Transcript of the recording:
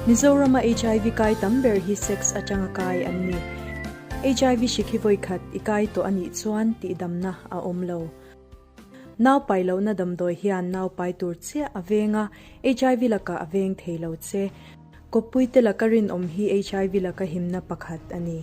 Mizorama HIV kai tam ber hi sex atanga kai an ni. HIV hrik hi vawikhat i kai tawh a nih chuan tihdamna a awm lo. Nau pai lohna damdawi hian nau pai tur chiah a veng a, HIV lakah a veng thei lo che. Kawppuite laka rinawm hi HIV laka himna pakhat a ni.